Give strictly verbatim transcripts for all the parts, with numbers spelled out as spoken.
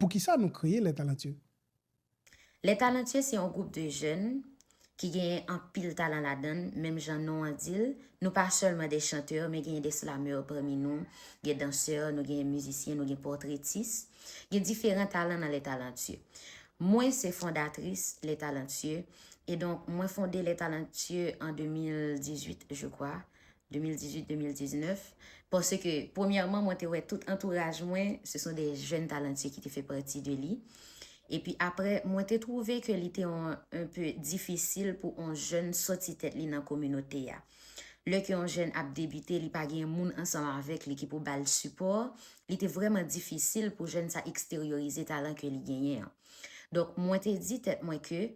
Poukisa nou kreye Les Talentueux? Les Talentueux se yon gwoup de jèn ki genyen anpil talan ladan l, menm jan non an di l, nou pa sèlman de chantè, men genyen de slamè pami nou, gen dansè, nou genyen mizisyen, nou gen pòtretis, gen diferan talan nan Les Talentueux. Mwen se fondatris Les Talentueux, e donk mwen fonde Les Talentueux an de mil dizuit, je crois, de mil dizuit, de mil diznèf, paske premyèman mwen te wè tout antouraj mwen, se son de jèn talentueux ki te fè pati de li. Epi apre, mwen te twouve ke li te yon, un peu difisil pou yon jèn sòti tèt li nan kominote a. Lè ke yon jèn ap debite, li pa gen moun ansanm avèk li ki pou ba l sipò, li te vrèman difisil pou jèn sa eksteryorize talan ke li genyen an. Donk, mwen te di tèt mwen ke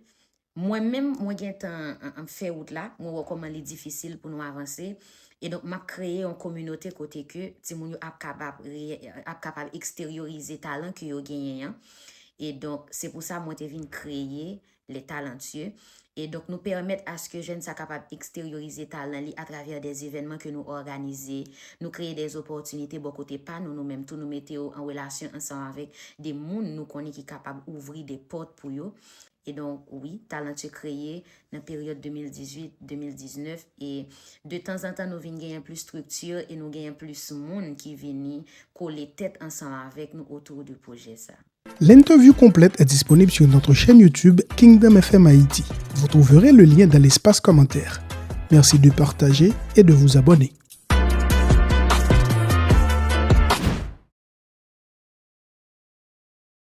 mwen menm, mwen gentan an, an fè wout la, mwen wè kòman li difisil pou nou avanse. E donk, m ap kreye yon kominote kote ke timoun yo ap kapab, reye- ap kapab eksteryorize talan ke yo genyen an. E donk, se pou sa mwen te vin kreye Les Talentueux. E donk, nou pèmèt aske jèn sa kapab eksteryorize talan li atravè de evènman ke nou òganize. Nou kreye de opòtinite bò kote pa nou, nou menm tou, nou mete yo an relasyon ansanm avèk de moun nou konnen ki kapab ouvri de pòt pou yo. E donk, wi, Talentueux kreye nan peryòd de mil dizuit, de mil diznèf, e de tanzantan nou vin genyen plis estrikti e nou genyen plis moun ki vini kole tèt ansanm avèk nou otou de pwojè sa. L'interview complète est disponible sur notre chaîne YouTube Kingdom F M Haïti. Vous trouverez le lien dans l'espace commentaire. Merci de partager et de vous abonner.